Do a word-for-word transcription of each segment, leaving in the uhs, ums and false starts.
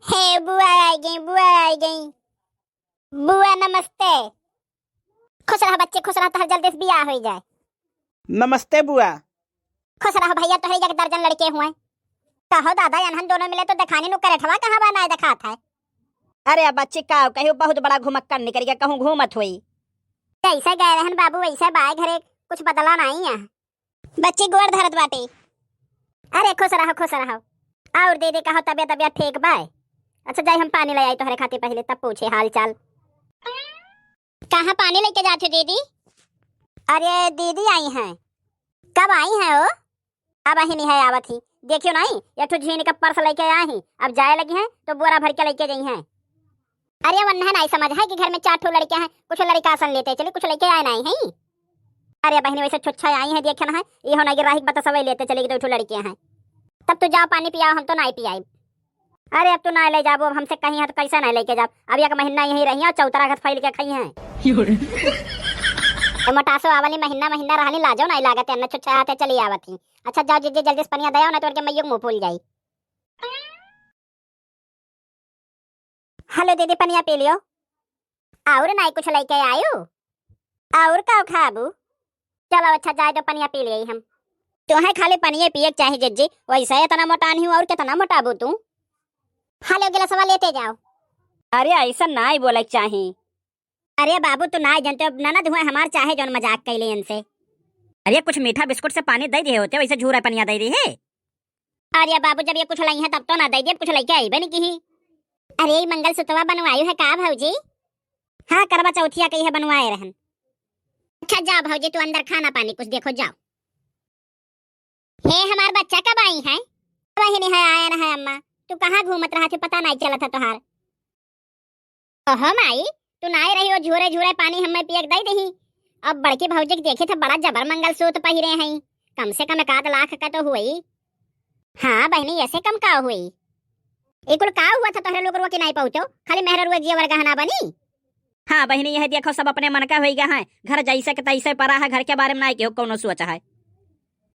हे बुआ आई गई, बुआ आई गई। बुआ नमस्ते। खुश रह बच्चे, खुश रह, तोहर जल्दी से बियाह होई जाए। नमस्ते बुआ। खुश रह भैया, तोहरे एक दर्जन लड़के हुए। कहो दादा, एनहन दोनों मिले तो देखानी नु करेठवा कहाँ बा, नाय देखात है। अरे अब बच्ची का कहियो, बहुत बड़ा घुमक्कड़ निकल गया, कहूँ घूमत हुई। जैसे गए रहन बाबू वैसे बाय घरे, कुछ बदला नहीं है। बच्ची गोड़ धरत बाटी। अरे खुश रहो, खुश रहो। और दीदी कहो तबियत, तबियत ठीक बाय? अच्छा जाई हम पानी ले आई तोहरे खातिर पहले, तब पूछे हाल चाल। कहाँ पानी लेके जात हो दीदी? अरे दीदी आई हैं। कब आई हैं हो? अब अही नहीं है आवत ही। देखियो नहीं, एक ठो झीन का पर्स लेके आई ही। अब जाए लगी हैं तो बोरा भर के लेके गई हैं। अरे वन्ना नहीं समझ है कि घर में चार ठो लड़के हैं, कुछ लड़का सन लेते चली, कुछ लेके आए नहीं हैं। अरे बहनी वैसे छुच्छा आई हैं, देखे ना है, इहो नहीं गिरा ही बता सवई लेते चली कि दो ठो लड़के हैं। तब तू जाओ पानी पियाओ, हम तो नहीं पियाई। अरे अब तू ना ले जाबो, अब हमसे कही है तो कैसे ना लेके जाब? अब एक महीना यहीं रही और चौतरा घर फैल के खाई हैं। तो मोटासो आवली महीना महीना रहली, लाजो नहीं लागत है, न छुच्छा हाथे चली आवत ही। अच्छा जाओ जीजी, जल्दी से पनिया दे आओ, ना तो उनके मइयो के मुंह फूल जाई। हेलो दीदी, पनिया पी लियो। और नहीं कुछ लेके आयो? और का खाबू? चलो अच्छा, जाए दो, पनिया पी लिए हम। तोहे खाली पनिये पिए के चाही जिज्जी, वैसे इतना मोटान ही और कितना मोटाबू तू? हेलो, गिलासवा लेते जाओ। अरे ऐसा नाई बोले के चाही। अरे बाबू, तू नाई जानते हो, ननद हुए हमार, चाहे जौन मजाक कैले इनसे। अरे कुछ मीठा बिस्कुट से पानी दे दिए होते, वैसे झूरा पनिया दे दी है। अरे बाबू, जब ये कुछ लाई है तब तो ना दे दिए, कुछ लेके आई बनी की। अरे ई मंगलसूत्रवा बनवायु है का भौजी? हाँ, करवा चौथिया कही है बनवाए रहन। अच्छा जाओ भौजी, तू अंदर खाना पानी कुछ देखो, जाओ। हे हमार बच्चा कब आई है? वही नहीं है, आया ना है अम्मा। तू कहाँ घूमत रहा थी, पता नहीं चला था तोहार। ओहो माई, तू नाय रही हो, झूरे झूरे पानी हमें पियक दई दही। अब बड़की भौजी के देखे थे, बड़ा जबर मंगलसूत्र पहिरे हैं, कम से कम एक आध लाख का तो हुई। हाँ बहनी, ऐसे कम का हुई? ए कुल का हुआ था तोहरे लोग रोके नाई पहुँचो, खाली मेहर रुए जिया वर गहना बनी। हाँ बहनी, यह देखो सब अपने मन का होई गया है, घर जैसे के तैसे पड़ा है, घर के बारे में नाई केहू कौनो सोच है।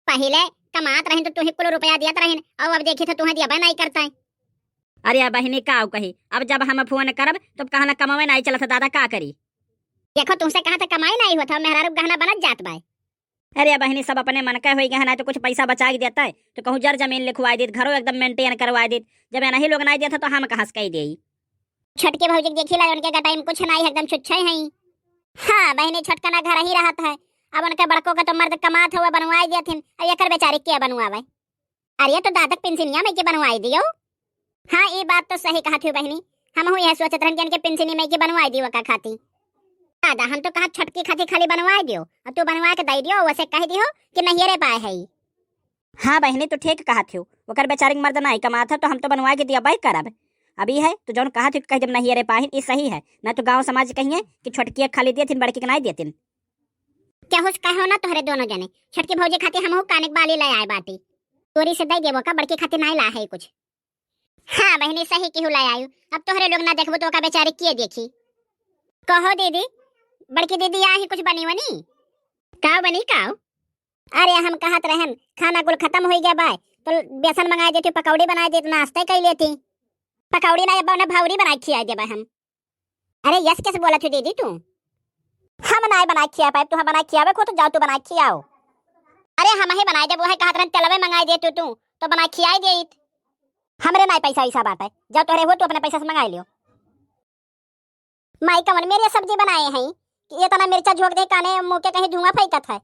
पहिले कमात रहिन तो तुही कुल रुपया दियत रहिन, और अब देखी तो तुहे दिया नाई करता है। अरे बहिनी, का कही, अब जब हम फोन करब, तो कहना कमावे नाई चलत, दादा का करी? देखो, तुमसे कहा था कमाई नाई होत, मेहरारू गहना बनत जात बाय। अरे बहिनी, सब अपने मन के होई गहना, तो कुछ पैसा बचा के देता है, तो कहूँ जर जमीन लिखवाई देत, घरो एकदम मेंटेन करवाई देत। जब एनही लोग नाई देता, तो हम कहाँ से कही देई? छोटके भौजी के देखी ला, उनके गटाई में कुछ नाई, एकदम छुच्छे हैं। हाँ बहिनी, छोटका ना घर ही रहत है, अब उनके बड़को का तो मर्द कमात हुआ बनवाई देथिन, अब एकर बेचारी के बनवावे? अरे, तो दादा के पेंसिनिया में के बनवाई दियो। हाँ, ई बात तो सही कहत हो बहिनी, हमहू यह सोचत रहन कि इनके पेंसिनी में के बनवाई दियो का खाती। दादा, हम तो कहा छोटकी खाती खाली बनवाई दियो, और तू बनवा के दई दियो, वैसे कह दियो कि नहीं रे पाए है। हाँ बहिनी, तू ठीक कहत हो, ओकर बेचारी के मर्द नाई कमात है, तो हम तो बनवा के दिया बाई करब। अभी है, तू जौन कहत हो कि कह देब नहीं रे पाहिन, ई सही है, ना तो गाँव समाज कहिए कि छोटकी खाली देथिन, बड़की के नाई देथिन। केहू से कहो ना तोहरे दोनों जने, छोटकी भौजी खातिर हमहू काने के बाली ले आए बाटी। तोरी से दे देबो का, बड़की खातिर नाई ला है कुछ। हाँ बहिनी, सही केहू ले आयु, अब तोहरे लोग ना देखबो तो ओका बेचारी के देखी। कहो दीदी, बड़की दीदी, आ ही कुछ बनी वनी? काव बनी काव? अरे हम कहत रहन, खाना कुल खत्म हो गया बाय, तो बेसन मंगाई देती, पकौड़ी बनाई देती, नाश्ता कर लेती। पकौड़ी ना, अब उन्हें भौरी बनाई खियाई देबा हम। अरे यस, कैसे बोलत हो दीदी तू? हम नाय बनाए खिया पाए, तू हम बनाए खियावे को तो जाओ तू बनाए खियाओ। अरे हम ही बनाए देब, वह कहत रहन तेलवे मंगाई दे तू, तू तो बनाए खियाई देत। हमरे नाय पैसा वैसा बाटे, जाओ तोहरे हो तू अपने पैसा से मंगाई लियो। माई कवन मेरे सब्जी बनाए हैं कि इतना मिर्चा झोंक दे काने मुँह के कहीं धुआं फेंकत है।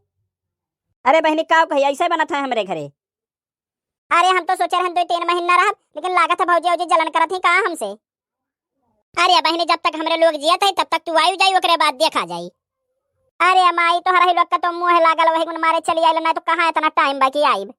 अरे बहनी का कही, ऐसे बनत है हमरे घरे। अरे हम तो सोचे रहन दो तीन महीना रहब, लेकिन लागत है भौजी औजी जलन करत ही का हमसे। अरे बहिनी, जब तक हमरे लोग जियत है तब तक तू आयु जाई, ओकरे बाद देखा जाई। अरे माई, तोहरा ही लोग का तो मुँह लागल, वही गुण मारे चली आइल, ना तो कहाँ इतना टाइम बाकी आइब।